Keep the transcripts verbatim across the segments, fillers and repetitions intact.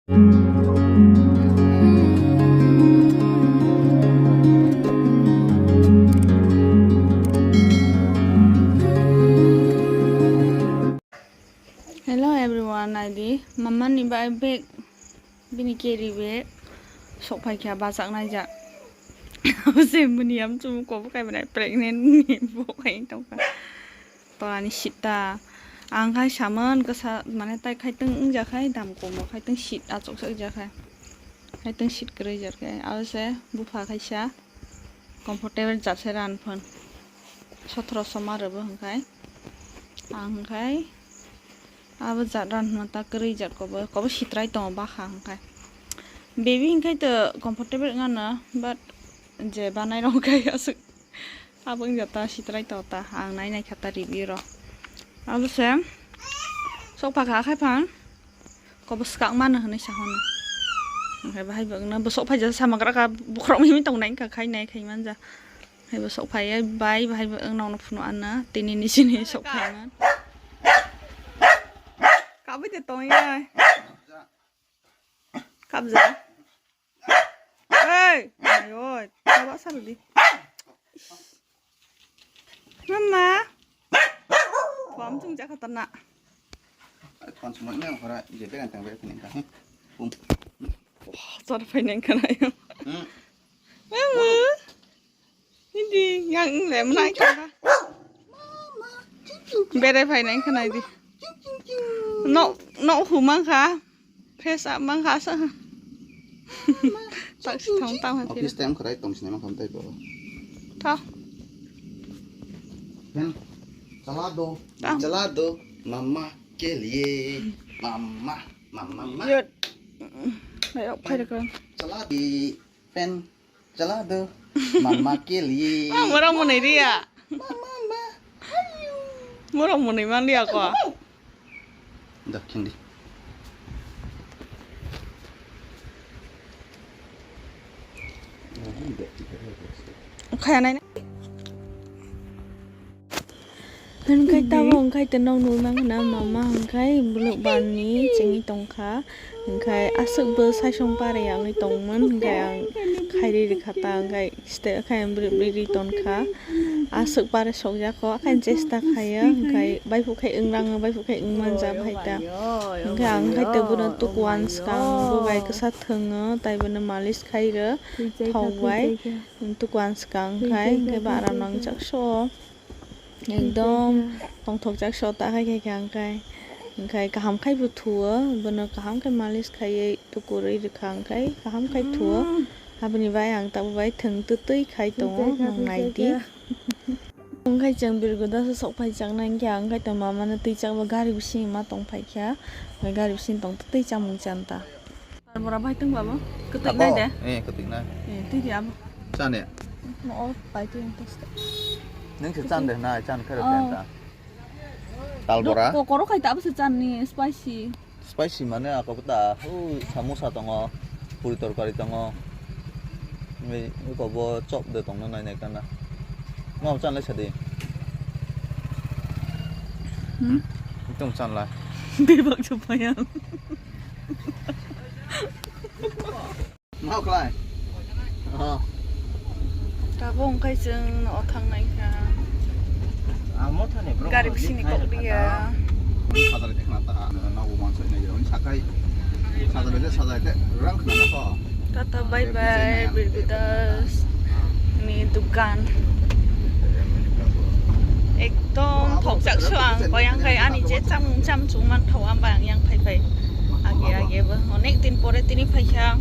Hello everyone, naidi mama ni bai bag, bini carry bag sok phai kha bachak nai ja. Abo se muni am chumu kobo kai bwnai pregnant ni bo khai tong kha. Torani sita ang khai saman kasa mane tai khai tong wngja khai dam komo khai tong sit achuk sak ja khai. Khai tong sit kwrwi jar khai abo se bupha khai sa. Comfortable jat se ran phone. Sotro soma rwbo hwnkhai. Ang hwnkhai abo jat ran hwnma ta kwrwi jat kobo, kobo sitrai tongo bakha hwnkhai. Baby hwnkhai to comfortable wngano, but je banai rok khai aswk abo wngya ta sitrai tongo ta. Ang nai nai kha ta review rok. Abo se sok pha kha khai phan. Kobo swkang mano hwnwi sa hwnwi. Hwnkhe bahai bo wngna bwswk phaijak sama gra kha bokhorok mimi tongnai wngkha khai nai khai manja. Hai bwswk phaiya bai bahai bo wngna phunu anna tini ni sini sok phaiman. Kabui de tongya. Kabja. Hey, ayo, coba sar di. Mama. Tuam chung jak khatarna. Tuam chung mak nang khara je began tang be phaning ka. Pum. Sar phainang kana yo. Hmm. Mama. Hindi yang le mnai ka. Bere phainang kana di. No no humang kha. Face up mang kha sa. Tak si thong tang ha. Office time khwrai tong sinai mang kham tai bo. Tha. Fan chala do. Tha. Chala do. Mama ke liye. Mama, mama, mama. Yot. Ayo khai rakam. Chala di fan. Chala do. Mama ke liye. Ah, murang munai dia. Mama, mama. Murang munai man dia ko. Dak khindi. Khaya nai. Hwnkhai tabuk hwnkhai to nok nugwi mankha na mama hwnkhai buluk barni chengwi tongkha. Hwnkhai aswk bo saisong pare ya wngwi tongmon hwnkhai ang khairwi rwkha ta hwnkhai step khai ang bwrwi bwrwi tongkha. Aswk pare sokjak kho akhai chesta khaio hwnkhai baiphuk khai wngrango baiphuk khai wngmanja bhai ta. Hwnkhai ang khai to bono tukuan swkang bo bai kwsa thwngo tai bono malis khairo thok bai tukuan swkang khai hwnkhai ba aram nangjak so. Ekdom tongthokjak so ta khai khai kha hwnkhai. Hwnkhai kaham khai bo thuo, bono kaham khai malis khaiwi tukurwi rwkha hwnkhai kaham khai thuo. Aboni bai ang tabuk bai thwng twtwi khai tongo, nwng nai di. Hwnkhai chwng Birgoda se sok phai chang nai hwnkhe ang khai tong mama no twi chakbo gari bising ma tong phai kha. Gari bising tong twtwi chamung chan ta. Bora bai tong babo. Kwtwi nai de. Eh, kwtwi nai. Eh, twi di abo. Chane. No, o pai twi tong sta. Nang se chan de na, chan kare chan ta. Tal bora. Kokoro khai ta abo se chan ni spicy. Spicy mane ako ta. Ui samosa tongo. Puri torkari tongo. Ui ko bo chop de tong na nai nai kana. Mau chan lai sa di. Hmm? Tong chan lai. Bebak chupayang. Mau khlai. Oh. Tabuk hwnkhai chwng o thangnai kha. Amo thani bro. Gari bisingni kok dia. Sajale de khna ta ha, na uman soi nai jani sakai. Sajale de sajale de rang khna ko. Tata bye bye, Birgodas ni dukan. Ekdom thokjak so ang koyang khai ani je cham cham chungman thau ang bai ang yang phai phai. Age age bo onek din pore tini phai kha.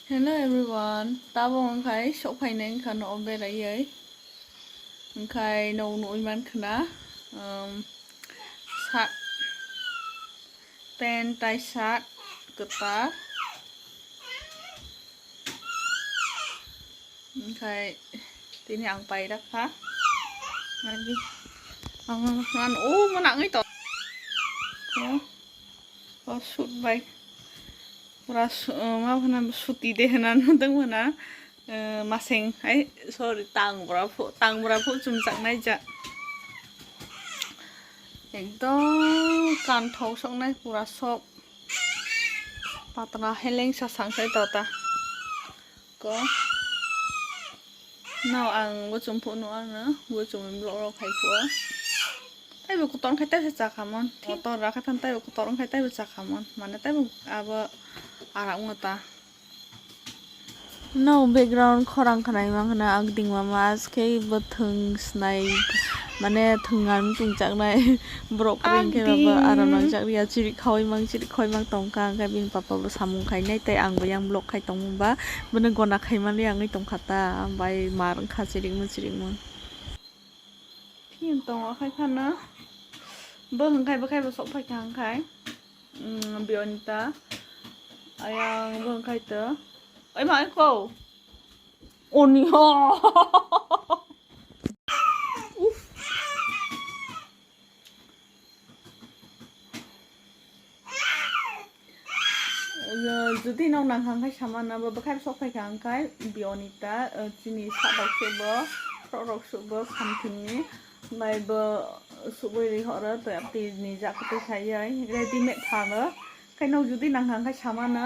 Hello everyone, tabuk hwnkhai sok phainai wngkha no beraiwi. Hwnkhai no nugwi mankha na, um, sa-, pant tai shirt kwtal. Hwnkhai tini ang pairak kha. Nai di. Ang ano, o, manangwi tong. O, o, shoot bai. Pura su-, o, ma phana suti de hwnna nw tong phana. Eh, maseng, ai, sorry, tang bora phu, tang bora phu chumchak nai ja. Ekdom kanthok soknai pura sok. Patna heleng sa sang sai tota. Ko. No ang bo chum phunu ano, bo chum vlog rok khai phuo. Taibo kotor khai taibo chakhamon. Kotor ra khai phan taibo kotor khai taibo chakhamon. Mane taibo abo arak ngota. No background khorang khnai mang khna ang ding mama aske bo thung snai mane thung ngan tung chaknai borok pring khe baba aram nang chak ria chirik khaui mang chirik khaui mang tong kha ang khe bini papa bo samung khai nai tei ang bo yang vlog khai tong ba bono gona khai mani ang tong kha ta bai mar wng kha chirik mun chirik mun. Phiya tongo khai phano. Bo hwnkhai bo khai bo sok phai kha hwnkhai. Mm, Bionita. Ayang bo hwnkhai to. Oi ma ko. Oni ho. Uff. Jodi nok nang kha hwnkhai sama na bo bwkhai sok phai kha hwnkhai Bionita, eh, chini sak rok subo, frok rok subo, something ni bai bo subui ri horo to apti ni jak twi khai ai ready made phano. Khai nok jodi nang kha hwnkhai sama na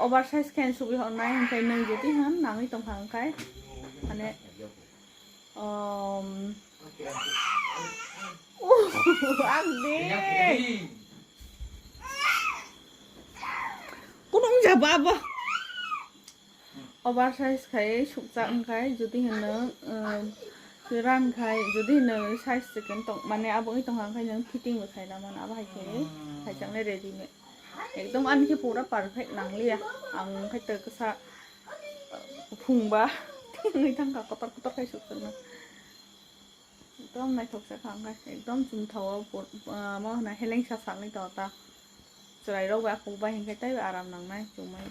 oversize khe subui hor nai hwnkhai nang jodi han nangwi tong kha hwnkhai mane Um. Ang de. Kunung jaba abo. Oversize khai sukjak wngkhai jodi hino um, ran khai jodi hino size chicken tong mane abo wngwi tong kha khai nang fitting bo khai da mano abo hai khai khai chang le ready me. Ekdom ani khe pura perfect nang liya. Ang khai to kasa phungba thangwi thangkha kotor kotor khai sukjakna. Ekdom naithok se kha wngkha, ekdom chumthago, ah, ma hwnna helengsa salnwi tongo ta. Chwrairok bai aphuk bai hinkhe teibo aram nangnai chumui.